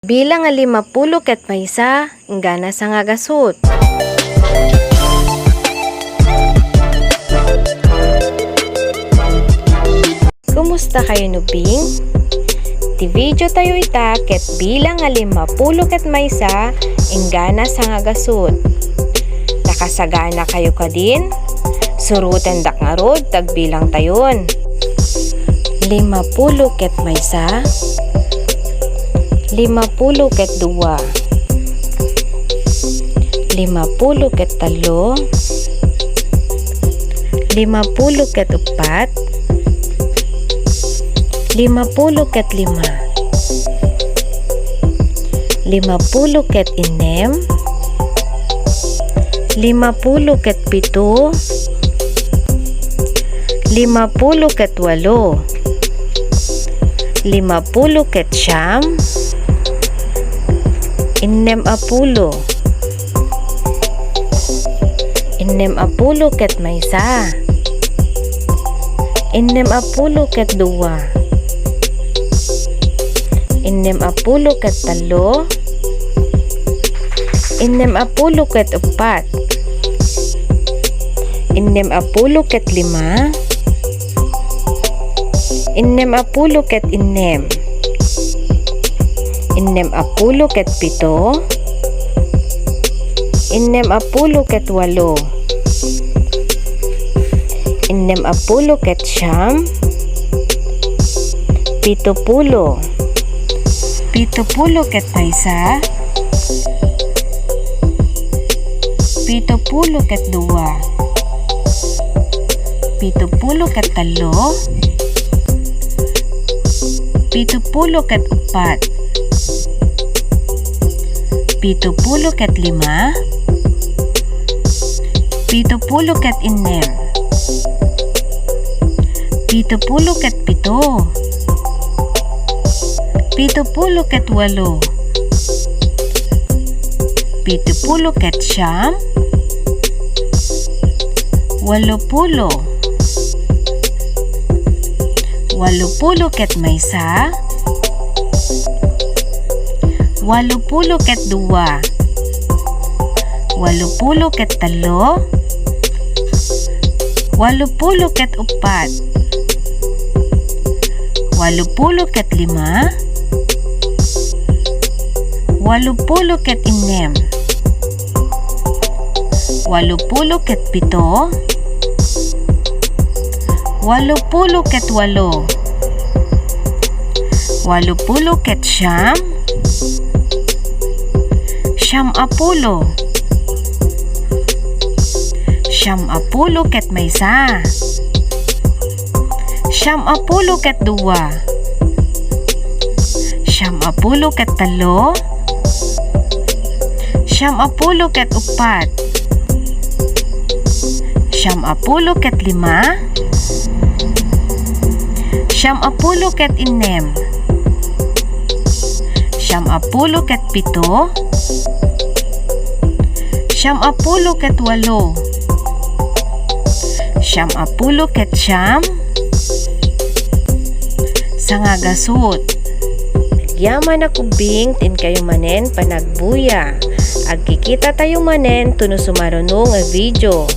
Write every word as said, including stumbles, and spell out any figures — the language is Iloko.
Bilang a limapulo ket maysa, inggana sangagasut. Kumusta kayo, Nubing? Ti video tayo ita ket bilang a limapulo ket maysa, inggana sangagasut. Nakasagana kayo kadin? Surotendak ngarud ti agbilang tayon. Limapulo ket maysa, limapulo ket dua, limapulo ket tallo, limapulo ket uppat, limapulo ket lima, limapulo ket innem, limapulo ket pito, limapulo ket walo, limapulo ket siam, innem a pulo, innem a pulo ket maysa, innem a pulo ket dua, innem a pulo ket tallo, innem a pulo ket uppat, innem a pulo ket lima, innem a pulo ket innem, innem a pulo ket pito, innem a pulo ket walo, innem a pulo ket siam, pito pulo, pito pulo ket maysa, pito pulo ket dua, pito pulo ket tallo, pito pulo ket uppat, pito pulo ket lima, pito pulo ket innem, pito pulo ket pito, pito pulo ket walo, pito pulo ket siam, walo pulo, walo pulo ket maysa, walo pulo ket dua, walo pulo ket tallo, walo pulo ket uppat, walo pulo ket lima, walo pulo ket innem, walo pulo ket pito, walo pulo ket walo, walo pulo ket siam, siam a pulo, siam a pulo ket maysa, siam a pulo ket dua, siam a pulo ket tallo, siam a pulo ket uppat, siam a pulo ket lima, siam a pulo ket innem, siam a pulo ket pito, siam a pulo ket walo, siam a pulo ket siam, sangagasut. Agyaman a kubbing ti inkayo manen panagbuya. Agkikita tayo manen to no sumaruno nga video.